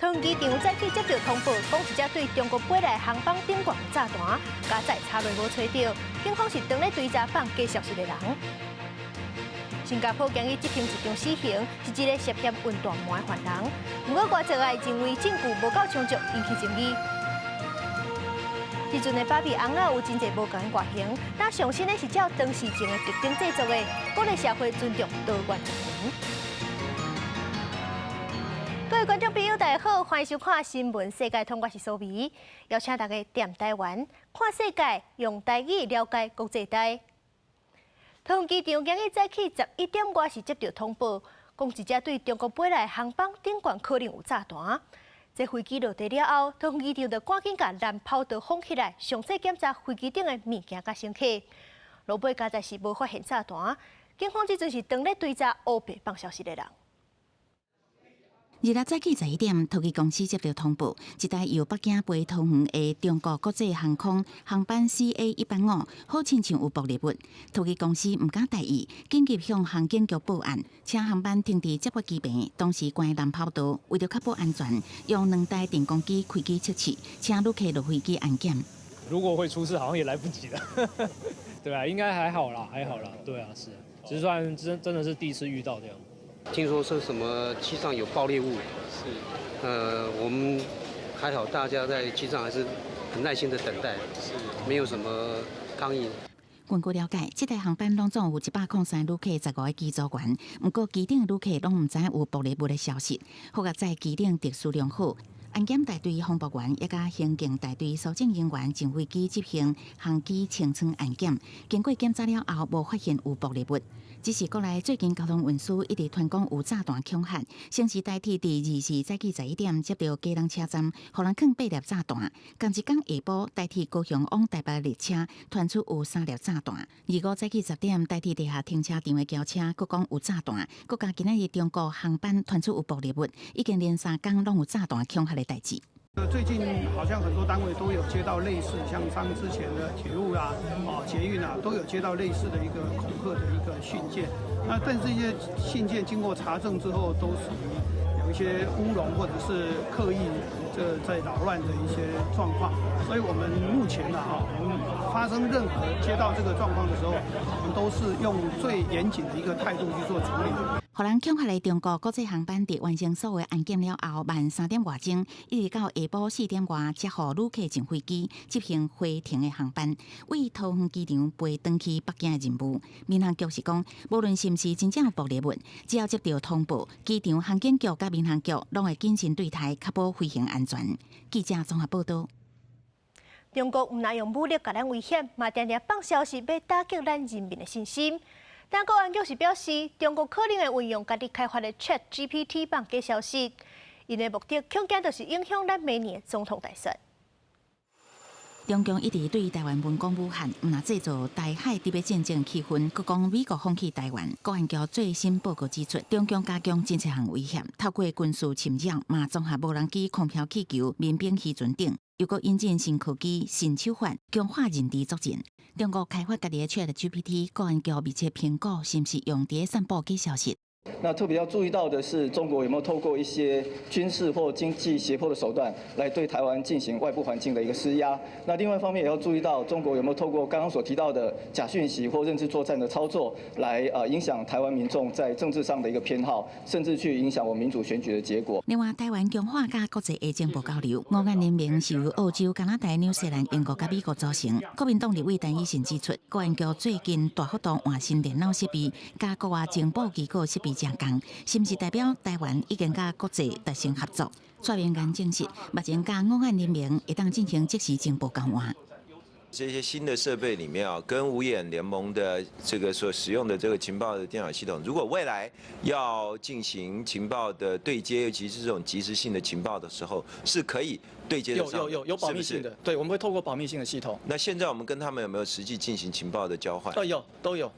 桃園機場早起接到通報，講一隻對中國飛來航班頂懸有炸彈，佳哉查落無揣著，警方是當咧追查放假消息的人。新加坡今日執行一場死刑，是一个涉嫌運大麻的犯人。毋過外界認為證據無夠充足，引起爭議。這陣的芭比尪仔有真濟無仝外形，但上新的是照當時前的特徵製作的，鼓勵社會尊重多元族群。各位觀眾朋友，大家好，歡迎收看《新聞世界通》，我是蘇美，邀請大家踮台灣看世界，用台語了解國際大。桃園機場今日早起11點外時接到通報，講一隻對中國飛來航班頂懸可能有炸彈。這飛機落地了後，桃園機場就趕緊共攔跑道封起來，詳細檢查飛機頂的物件佮乘客。落尾佳哉是無發現炸彈，警方這陣是當咧追查烏白放消息的人。二六早起11點，桃機公司接到通報，一台由北京飛桃園的中國國際航空航班 CA185，好親像有爆裂物。桃機公司毋敢大意，緊急向航警局報案，請航班停佇接駁機坪。當時關攔跑道，為著確保安全，用兩台電光機開機測試，請旅客落飛機安檢。如果會出事，好像也來不及了，對啊，應該還好啦，還好啦，對啊，是，只是算真真的是第一次遇到這樣。聽說是什麼機上有爆裂物，是，我們還好，大家在機上還是很耐心的等待，是，沒有什麼抗議。根據了解，這台航班攏總有103旅客，15個機組員。毋過機頂旅客攏毋知有爆裂物的消息。好在機頂秩序良好，安檢大隊防爆員也佮刑警大隊搜證人員上飛機執行航機清艙安檢。經過檢查了後，無發現有爆裂物。只是國內最近交通運輸一直傳講有炸彈恐嚇，先是台鐵佇24早起11點接到基隆車站，予人囥八粒炸彈。仝一工下晡，台鐵高雄往台北列車傳出有三粒炸彈。25早起10點，台鐵地下停車場的轎車閣講有炸彈，閣加今仔日中國航班傳出有爆裂物，已經連三工攏有炸彈恐嚇的代誌。最近好像很多單位都有接到類似，像上之前的鐵路啊、哦捷運啊，都有接到類似的一個恐嚇的一個信件。那但這些信件經過查證之後，都屬於有一些烏龍或者是刻意這在擾亂的一些狀況。所以我們目前呢，哈，我們發生任何接到這個狀況的時候，我們都是用最嚴謹的一個態度去做處理。予人恐嚇的中國國際航班佇完成所有安檢了後，晚3點外鐘，一直到下晡4點外，才予旅客上飛機執行回程的航班，為桃園機場飛轉去北京的任務。民航局是講，無論是毋是真正有爆裂物，只要接到通報，機場航警局佮民航局攏會謹慎對待，確保飛行安全。記者綜合報道。中國毋但用武力共咱威脅，嘛定定放消息欲打擊咱人民的信心。但國安局是表示，中國可能會運用家己開發的 ChatGPT 放假消息，𪜶的目的恐驚就是影響咱明年總統大選。中共一直對台灣文攻武嚇，毋但製造台海特別戰爭氣氛，閣講美國放棄台灣。國安局最新報告指出，中共加強真濟項威脅，透過軍事侵擾，嘛綜合無人機、空飄氣球、民兵漁船等，又閣引進新科技、新手法，強化認知作戰。中國開發家己的 ChatGPT，國安局密切評估是毋是用佇散布假消息。那特別要注意到的是，中國有沒有透過一些軍事或經濟脅迫的手段，來對台灣進行外部環境的一個施壓？那另外一方面也要注意到，中國有沒有透過剛剛所提到的假訊息或認知作戰的操作，來影響台灣民眾在政治上的一個偏好，甚至去影響我們民主選舉的結果。另外，台灣強化佮國際的情報交流，五眼聯盟是由澳洲、加拿大、紐西蘭、英國佮美國組成。國民黨立委陳以信指出，國安局最近大幅度換新電腦設備，佮國外情報機構設備正仝，是毋是代表台灣已經佮國際達成合作？蔡明元證實，目前佮五眼聯盟會當進行即時情報交換。這些新的設備裡面啊，跟五眼聯盟的這個所使用的這個情報的電腦系統，如果未來要進行情報的對接，尤其是這種即時性的情報的時候，是可以對接的。有有有有保密性的，對，我們會透過保密性的系統。那現在我們跟他們有沒有實際進行情報的交換？有，都有。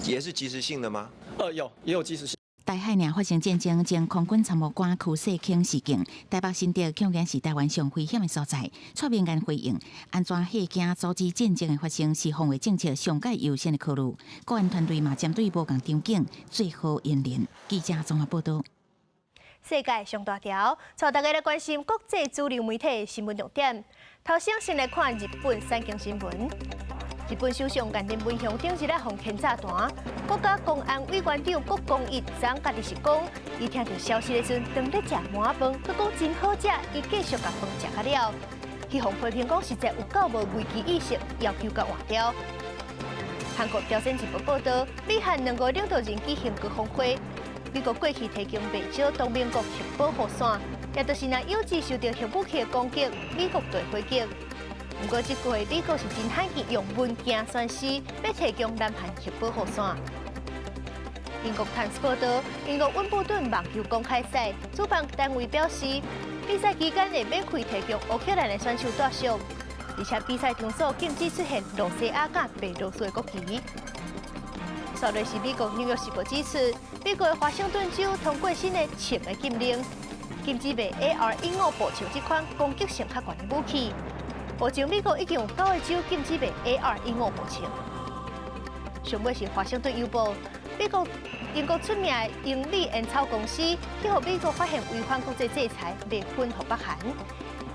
也是即時性的嗎？有，也有即時性。台海爾發生戰爭，前空軍參謀官柯世清示警，台北新竹恐驚是台灣上危險的所在。蔡明元回應：按怎嚇驚阻止戰爭的發生，是防衛政策上蓋優先的考慮。國安團隊嘛針對無仝場景做好演練。記者綜合報道。世界上大條，帶大家來關心國際主流媒體新聞重點。頭先先來看日本產經新聞。日本首相岸田文雄頂日仔予牽炸彈，國家公安委員長谷公一昨家己是講，伊聽著消息的時陣，當咧食饃仔飯，閣講真好食，伊繼續共飯食甲了。彼予批評講實在有夠無危機意識，要求共換掉。韓國朝鮮日報報導，美韓兩國領導人舉行高峰會，美國過去提供袂少同盟國核保護傘，也就是若有志受著核武器的攻擊，美國就會回擊。毋過這個月美國是真罕見用文件宣示欲提供南韓核保護傘。英國《泰晤士報》報導，英國溫布頓網球公開賽主辦單位表示，比賽期間會免費提供烏克蘭的選手住宿，而且比賽場所禁止出現露西亞佮白羅斯的國旗。煞落是美國紐約時報指出，美國的華盛頓州通過新的槍的禁令，禁止賣 AR-15步槍這款攻擊性較懸的武器。目前美國已經有九個州禁止賣 AR-15步槍。上尾是華盛頓郵報，美國英國出名的英美煙草公司去予美國發現違反國際制裁，賣薰予北韓。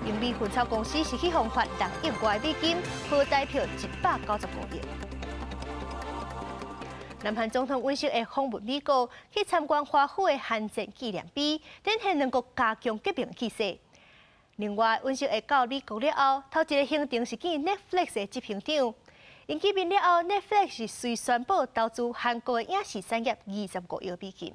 英美薰草公司是去予罰6億外美金，合台票195億。南韓總統尹錫悅訪問美國，去參觀華府的韓戰紀念碑，展現兩國加強結盟氣勢。另外，尹錫悅到美國了後，頭一个行程是見 Netflix 的執行長。𪜶見面了後，Netflix 是隨宣布投資韓國的影視產業25億美金。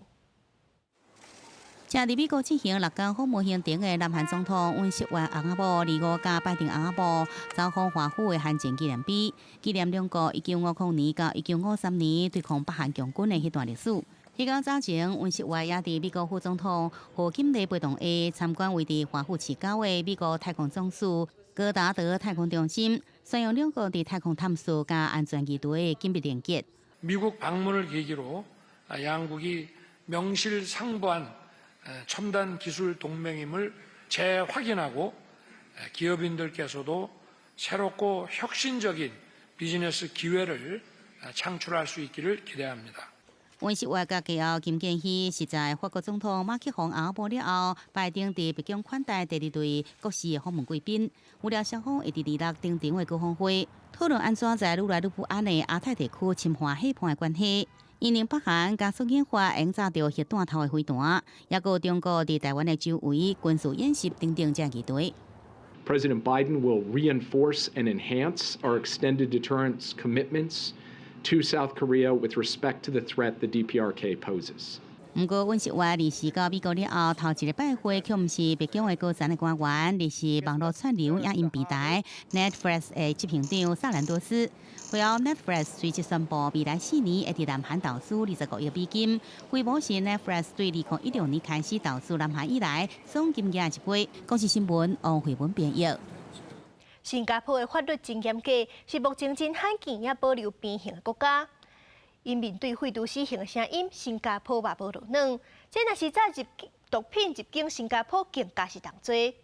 正佇美國進行6天訪問行程的南韓總統尹錫悅翁仔某，二五佮拜登翁仔某走訪華府的韓戰紀念碑，紀念兩國1950年到1953年對抗北韓強軍的彼段歷史。彼工早前，尹錫悅也佇美國副總統賀錦麗陪同下參觀位佇華府市郊的美國太空總署戈達德太空中心，宣揚兩國佇太空探索佮安全議題的緊密連結。 미국 방문을 계기로 양국이 명실상부한 첨단 기술 동맹임을 재확인하고 기업인들께서도 새롭고 혁신적인 비즈니스 기회를 창출할 수 있기를 기대합니다. 尹錫悅佮繼後金建希是在法國總統馬克宏翁某了後，拜登佇白宮款待第二對國事的訪問貴賓。預料雙方會佇26登場的高峰會，討論按怎在愈來愈不安的亞太地區深化伙伴的關係。因應北韓加速研發營造著核彈頭的飛彈，抑閣中國佇臺灣的周圍軍事演習等等這議題。 President Biden will reinforce and enhance our extended deterrence commitments to South Korea with respect to the threat the DPRK poses. 毋過，尹錫悅二四到美國了後，頭一个拜會卻毋是白宮的高層的官員，而是網路串流影音平台 Netflix 的執行長薩蘭多斯。會後，Netflix 隨即宣布，未來4年會佇南韓投資25億美金，規模是 Netflix 對2016年開始投資南韓以來總金額一倍。公視新聞王慧文編譯。新加坡的法律真嚴格，是目前真罕見也保留鞭刑的國家。𪜶面對廢除死刑的聲音，新加坡嘛無落軟。這若是早入毒品入境新加坡，更加是重罪。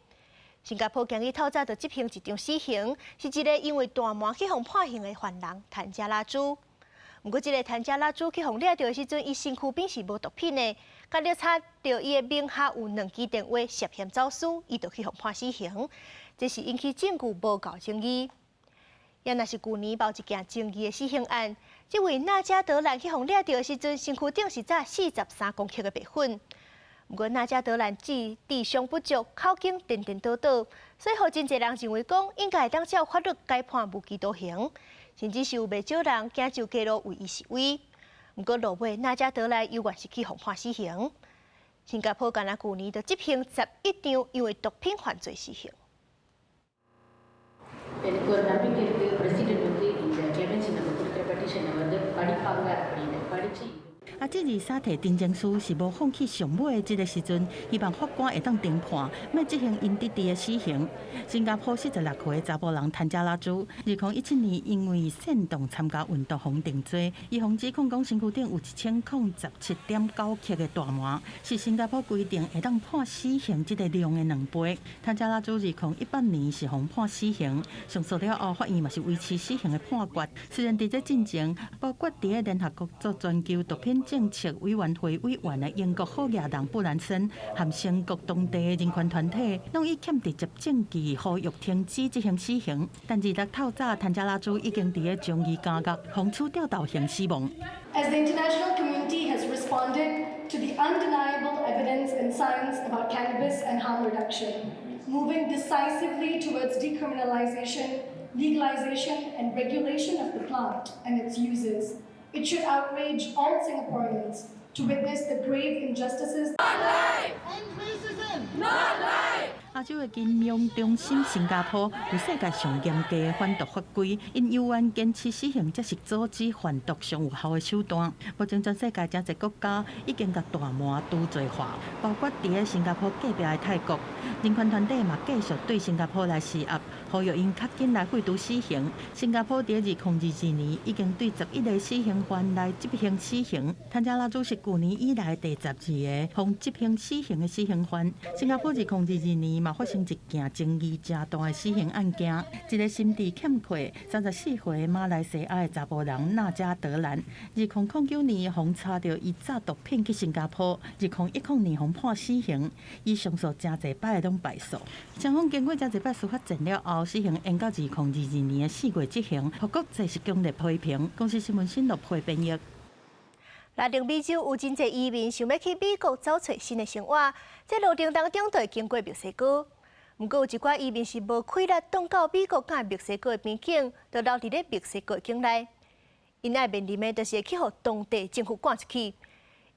新加坡今日透早就執行一場死刑，是一个因為大麻去予判刑的犯人譚加拉珠。毋過，這个譚加拉珠去予掠著的時陣，伊身軀邊是無毒品的，共調查著伊的名下有兩支電話涉嫌走私，伊就去予判死刑。這是引起證據無夠爭議。也若是舊年有一件爭議的死刑案，這位納加德蘭去予掠著的時陣，身軀頂是載43公克的白粉。毋過納加德蘭智商不足，口徑顛顛倒倒，所以予真濟人認為講應該會當照法律改判無期徒刑，甚至是有袂少人行上街路為伊示威。毋過落尾納加德蘭猶原是去予判死刑。新加坡干焦舊年就執行11場因為毒品犯罪死刑。 எனக்கு ஒரு நம்பிக்கை இருக்கு பிரசிடென்ட் வந்து இந்த கிளெமென்சி நம்ம கொடுக்குற பெட்டிஷனை வந்து படிப்பாங்க அப்படின்னு படிச்சு 啊，這二三提陳情書是無放棄上尾的這个時陣，希望法官會當重判，欲執行𪜶弟弟的死刑。新加坡46歲查埔人譚加拉珠，2017年因為煽動參加運動予定罪，伊予指控講身軀頂有1017.9克的大麻，是新加坡規定會當判死刑這个量的兩倍。譚加拉珠2018年是予判死刑，上訴了後，法院嘛是維持死刑的判決。雖然佇這進前，包括佇咧聯合國做全球毒品政策委員會委員的英國好額人布蘭森，和成國當地的人權團體，攏以欠直接證據呼籲停止執行死刑。但二六透早，譚加拉珠已經佇咧樟宜監獄，予處吊頭刑死亡。 As the international community has responded to the undeniable evidence and science about cannabis and harm reduction, moving decisively towards decriminalization, legalization, and regulation of the plant and its uses, it should outrage all Singaporeans to witness the grave injustices. 亞洲的金融中心新加坡有世界上嚴格的反毒法規，𪜶猶原堅持死刑才是阻止販毒上有效的手段。目前全世界誠濟國家已經共大麻除罪化，包括佇咧新加坡隔壁的泰國。人權團體嘛繼續對新加坡來施壓，呼籲𪜶較緊來廢除死刑。新加坡佇2022年已經對11個死刑犯來執行死刑。譚加拉珠是舊年以來第12個予執行死刑的死刑犯。新加坡2022年嘛發生一件爭議誠大的死刑案件，一個心智欠缺、34歲馬來西亞的查埔人納加德蘭，2009年予查著伊詐毒品去新加坡，2010年予判死刑，伊上訴誠濟擺攏敗訴。雙方經過誠濟擺司法戰了後，死刑延到2022年4月執行，予國際是強烈批評。公視新聞新樂配編譯。拉丁美洲有真濟移民想欲去美國找揣新的生活，這路程當中就會經過墨西哥。毋過有一寡移民是無氣力擋到美國佮墨西哥的邊境，就留佇咧墨西哥境內。𪜶愛面臨的就是會去予當地政府趕出去。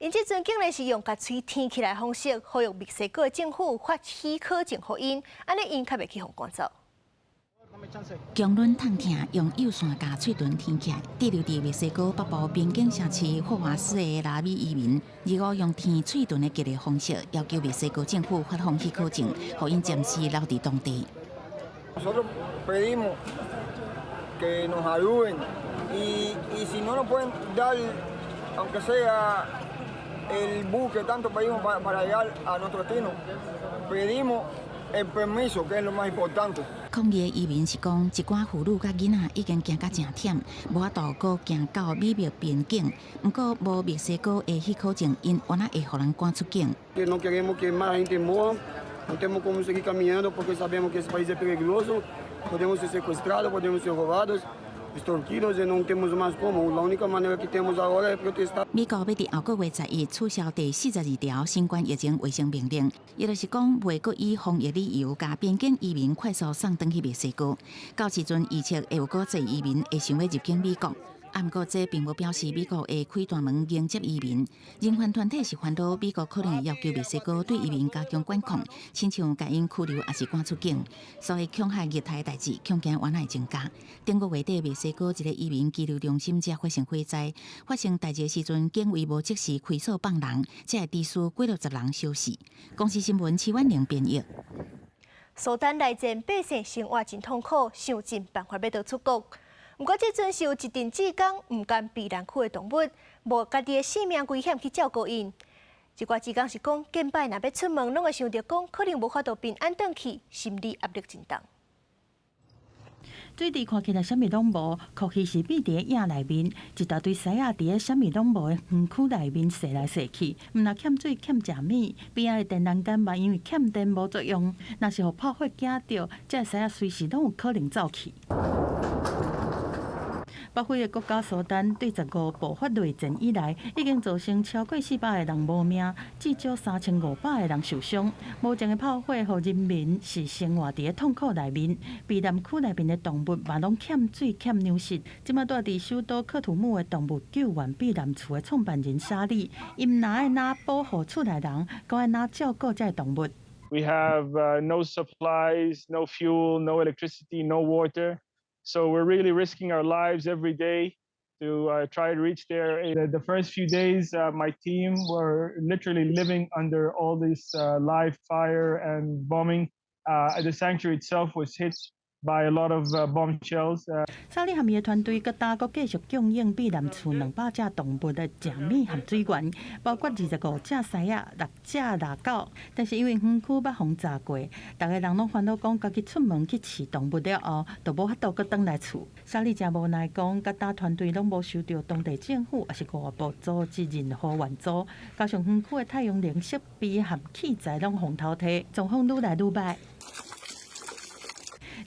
𪜶這陣竟然是用共喙甜起來的方式，呼籲墨西哥的政府發許可證予𪜶，按呢𪜶較袂去予趕走。強忍痛疼，用幼線共喙唇甜起來，滯留佇墨西哥北部邊境城市霍華斯的拉美移民，二五用甜喙唇的激勵方式，要求墨西哥政府發放許可證，予𪜶暫時留佇當地。 Nosotros pedimos que nos ayuden y si no nos pueden dar, aunque sea el bus que tanto pedimos para llegar a nuestro destino, pedimos el permiso, que es lo más importante. 抗議的移民是講，一寡婦女佮囡仔已經行甲誠忝，無法度閣行到美墨邊境。毋過無墨西哥的許可證，𪜶猶若會予人趕出境。 No queremos que más gente muera, no tenemos como seguir caminando porque sabemos que ese país es peligroso, podemos ser secuestrados, podemos ser robados, extorquidos y no tenemos más como. La única manera que tenemos ahora es protestar. 美國欲佇後個月11取消第42條新冠疫情衛生命令，伊就是講袂閣以防疫理由，共邊境移民快速送轉去墨西哥。到時陣預測會有閣濟移民會想欲入境美國。啊，毋過這並無表示美國會開大門迎接移民。人權團體是煩惱美國可能會要求墨西哥對移民加強管控，親像共𪜶拘留抑是趕出境，所以恐嚇虐待代誌恐驚猶若會增加。頂個月底，墨西哥一個移民羈留中心才發生火災，發生代誌的時陣，警衛無即時開鎖放人，才會致使幾落十人燒死。公視新聞徐婉玲編譯。蘇丹內戰百姓生活真痛苦，想盡辦法欲逃出國。毋過這陣是有一陣志工毋甘避難區的動物，冒家己的性命危險去照顧𪜶。這寡志工是講，近擺若欲出門，攏會想著講可能無法度平安轉去，心理壓力真重。水池看起來啥物攏無，確實是秘佇影內面，一大堆獅仔佇咧啥物攏無的園區內面踅來踅去，毋但欠水欠食物，邊仔的電欄杆嘛因為欠電無作用，若是予炮火驚著，這獅仔隨時攏有可能走去。北非的國家蘇丹對15爆發內戰以來，已經造成超過400個人無命，至少3500個人受傷。無情的炮火，予人民是生活佇咧痛苦內面。避難區內面的動物嘛，攏欠水欠糧食。這馬住佇首都喀土穆的動物救援避難厝的創辦人沙利，伊毋但愛怎保護厝內人，閣愛怎照顧這個動物。 We have no supplies, no fuel, no electricity, no water. So we're really risking our lives every day to try to reach there. The first few days, my team were literally living under all this live fire and bombing. The sanctuary itself was hit By a lot of bombshells. 沙利和伊的團隊閣今閣繼續供應避難厝200隻動物的食物和水源，包括25隻獅仔、六隻獵狗。但是因為園區捌予炸過，逐个人攏煩惱講，家己出門去飼動物了後，就無法度閣轉來厝。沙利誠無奈講，佮今團隊攏無收著當地政府抑是外部組織任何援助，加上園區的太陽能設備和器材攏予偷提，狀況愈來愈䆀。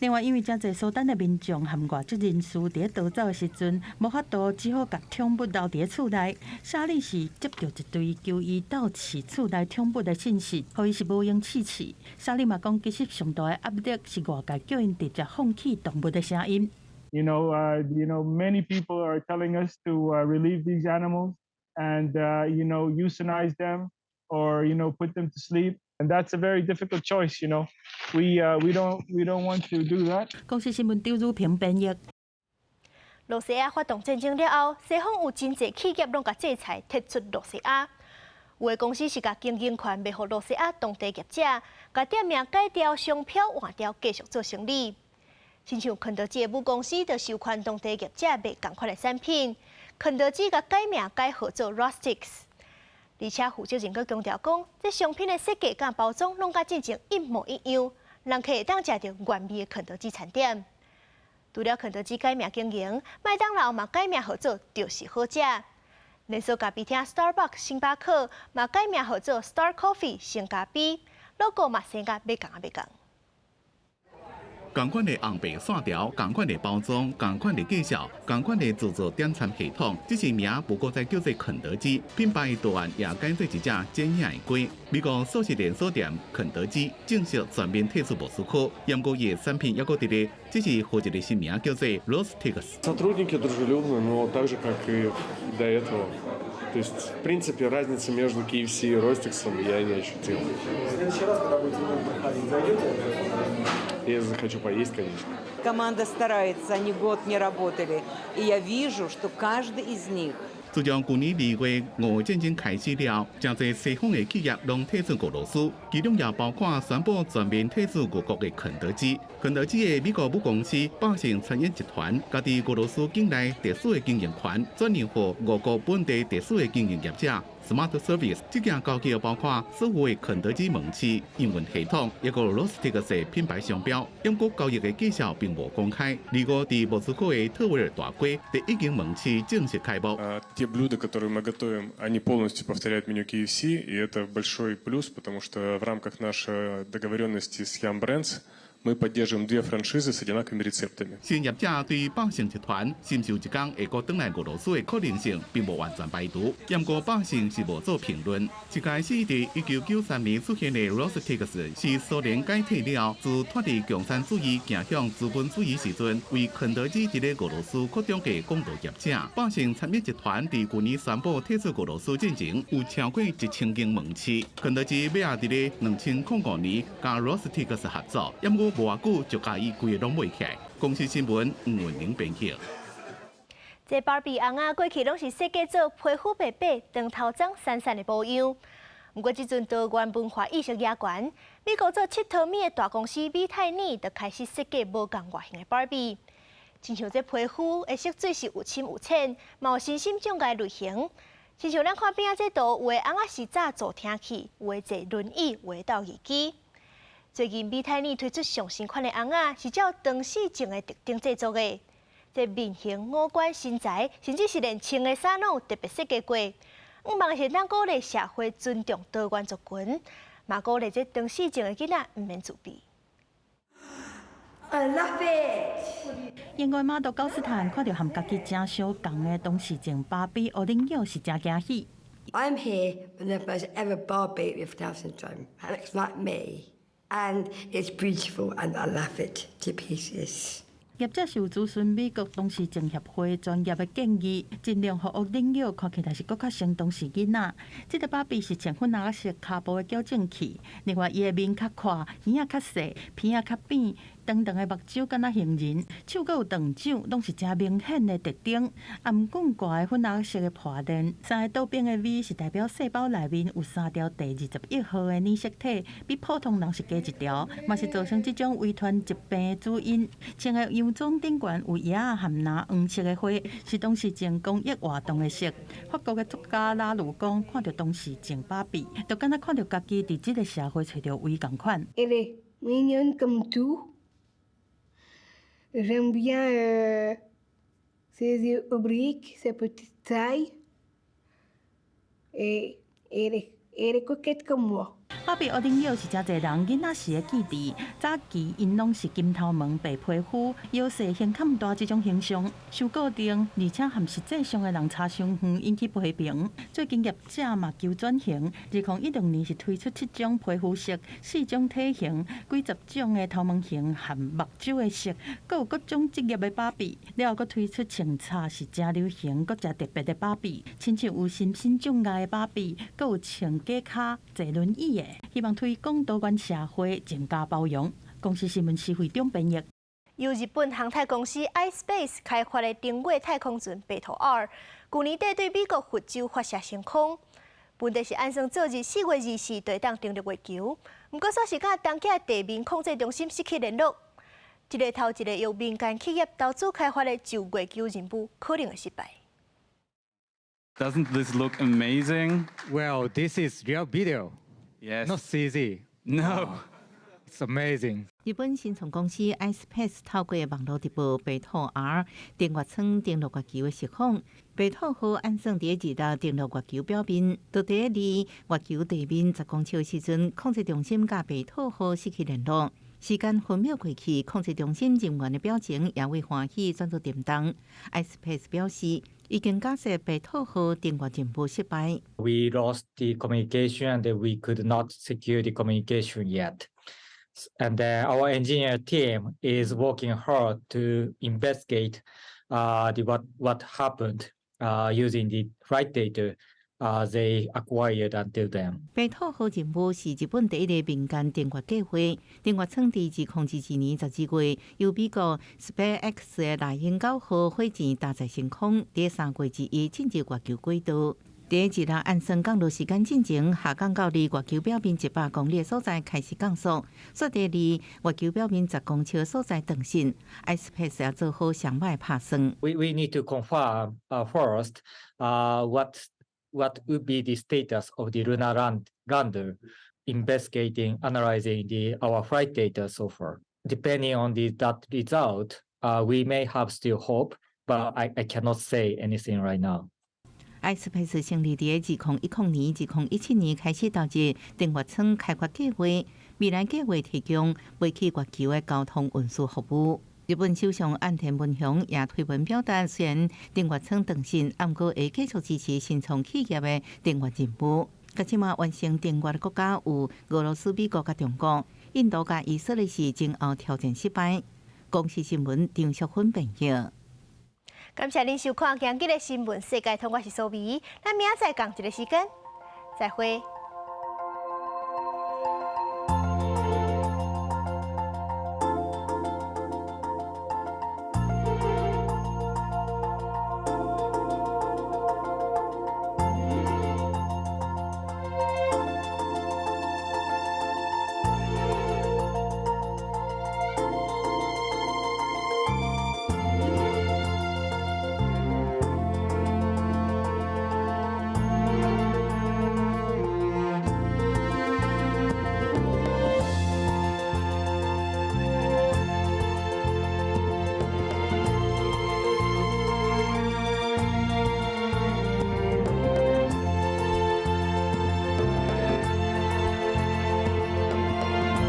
另外，因為誠濟蘇丹的民眾和外籍人士佇咧逃走的時陣，無法度，只好共寵物留佇咧厝內。沙利是接著一堆求伊鬥飼厝內寵物的信息，予伊是無閒試飼。沙利嘛講，其實上大的壓力是外界叫𪜶直接放棄動物的聲音。 Many people are telling us to relieve these animals and euthanize them or put them to sleep. And that's a very difficult choice. We don't want to do that. 公視新聞張如平編譯。露西亞發動戰爭了後，西方有真濟企業攏共制裁撤出露西亞。有的公司是共經營權賣予露西亞當地業者，共店名改掉、商標換掉，繼續做生意。親像肯德基的母公司就授權當地業者賣仝款的產品，肯德基共改名改號做 Rostix。而且負責人閣強調講，這商品的設計佮包裝攏佮進前一模一樣，人客會當食著原味的肯德基餐點。除了肯德基改名經營，麥當勞嘛改名號做就是好食。連鎖咖啡廳 Starbucks 星巴克嘛改名號做 Star Coffee 星咖啡，logo 嘛生甲欲仝仔欲仝。仝款的紅白線條，仝款的包裝，仝款的介紹，仝款的自助點餐系統，只是名無閣再叫做肯德基，品牌圖案也改做一隻剪影的雞。美國速食連鎖店肯德基正式全面退出莫斯科，毋過伊的產品猶閣佇咧，只是予一个新名叫做 Rostix。 Сотрудники дружелюбны, но так же, как и до этого. То есть, в принципе, разницы между KFC и Ростиксом я не ощутил. В следующий раз, когда будете мимо проходить, зайдете? Я захочу поесть, конечно. Команда старается, они год не работали. И я вижу, что каждый из них 自從舊年2月俄烏戰爭開始了，誠濟西方的企業攏退出俄羅斯，其中也包括宣布全面退出俄國的肯德基。肯德基的美國母公司百勝餐飲集團，共佇俄羅斯境內特許的經營權轉讓予俄國本地特許的經營業者 Smart Service。這件交易包括所有的肯德基門市營運系統，抑閣 Rostix 品牌商標。毋過交易的績效並無公開。二五佇莫斯科的特維爾大街第一間門市正式開幕。 Те блюда, которые мы готовим, они полностью повторяют меню KFC, и это большой плюс, потому что в рамках нашей договоренности с Yum Brands мы поддерживаем две франшизы с одинаковыми рецептами. 新業者對百勝集團是毋是有一工會閣轉來俄羅斯的可能性，並無完全排除。毋過百勝是無做評論。一開始佇1993年出現的 Rostix 是蘇聯解體了，自脫離共產主義走向資本主義時陣，為肯德基佇咧俄羅斯擴張的廣告業者。百勝餐飲集團佇舊年宣布退出俄羅斯進前，有超過1000間門市。肯德基尾仔佇咧2005年佮 Rostix 合作，毋過無偌久就共伊規个攏賣起來。公視新聞吳文玲編輯。這芭比尪仔過去攏是設計做皮膚白白、長頭鬃閃閃的模樣。毋過這陣多元文化意識也懸，美國做𨑨迌物的大公司美泰爾就開始設計無仝外形的芭比。親像這皮膚的色水是有深有淺，嘛有身心障礙類型。親像咱看邊仔這圖，有的尪仔是紮助聽器，有的坐輪椅，有的鬥義機。最近美泰爾推出上新款的尪仔，是照唐氏症的特徵製作的。這面型、五官、身材，甚至是連穿的衫攏有特別設計過。向望是當鼓勵社會尊重多元族群，嘛鼓勵這唐氏症的囡仔毋免自卑。 I love it。英國馬豆高斯坦看著和家己誠相仝的唐氏症芭比烏人形是誠驚喜。 I'm here with the first ever Barbie with Down syndrome, and looks like me, and it's beautiful, and I love it to pieces. 業者是有諮詢美國唐氏症協會專業的建議，盡量予惡人形看起來是閣較像唐氏囡仔。這个芭比是穿粉紅色跤步的矯正器，另外伊的面較闊，耳仔較細，鼻仔較扁，長長的目睭敢若杏仁，手閣有長掌，攏是誠明顯的特徵。啊，毋過掛的粉紅色的破鏈，三个倒反的 V 是代表細胞內面有三條第21號的染色體，比普通人是加一條，嘛是造成這種遺傳疾病的主因。穿的洋裝頂懸有葉仔和藍黃色的花，是唐氏症公益活動的色。法國的作家拉魯講，看著唐氏症芭比，就敢若看著家己佇這个社會揣著位仝款。 Elle est mignonne comme tout. J'aime bien ses yeux obliques, sa petite taille. Et elle est coquette comme moi. 芭比惡人形是誠濟人囡仔時的記憶。早期𪜶攏是金頭毛、白皮膚、腰細、胸坎大這種形象，受固定，而且和實際上的人差傷遠，引起批評。最近業者嘛求轉型，2016年是推出七種皮膚色、四種體型、幾十種的頭毛型和目睭的色，閣有各種職業的芭比。了後閣推出穿插是誠流行、閣誠特別的芭比，親像有身心障礙的芭比，閣有穿假跤、坐輪椅的。希望推廣多元社會，增加包容。公視新聞施惠中編譯。由日本航太公司iSpace 開發的登月太空船白兔 R，舊年底對美國佛州發射升空。本來是按算做日4月24就會當登陸月球，毋過煞是佮東寄地面控制中心失去聯絡。這个頭一个由民間企業投資開發的就月球任務可能會失敗。 Doesn't this look amazing? Well, this is real video. Yes. Not CG. No. It's amazing. 日本新創公司 iSpace 透過網路直播白兔 R 登月艙登陸月球的實況。白兔號按算佇二六登陸月球表面，就佇離月球地面10公尺的時陣，控制中心佮白兔號失去聯絡。時間分秒過去，控制中心人員的表情也為歡喜轉做沉重。iSpace 表示，已經假設白兔號登月任務失敗。 We lost the communication and we could not secure the communication yet. And then our engineer team is working hard to investigate the what happened using the flight data they acquired until then. 白兔號任務是日本第一个民間登月計劃。登月艙佇2022年12月，由美國 SpaceX 的獵鷹9號火箭搭載升空，佇3月21進入月球軌道。佇二六按算降落時間進前，下降到離月球表面100公里的所在開始降速，煞佇離月球表面10公尺所在斷訊。iSpace 也做好上擺拍算。 We need to confirm first what would be the status of the lunar lander, investigating, analyzing our flight data so far. Depending on that result, we may have still hope, but I cannot say anything right now. iSpace 成立佇2010年、2017年開始投入登月艙開發計劃，未來計劃提供飛去月球的交通運輸服務。日本首相岸田文雄也推文表達，雖然登月艙斷訊，毋過會繼續支持新創企業的登月任務。到這馬完成登月的國家有俄羅斯、美國佮中國、印度佮以色列是前後挑戰失敗。公視新聞張淑芬編譯。感謝您收看今日的新聞世界通，我是蘇美，咱明仔載仝一个時間，再會。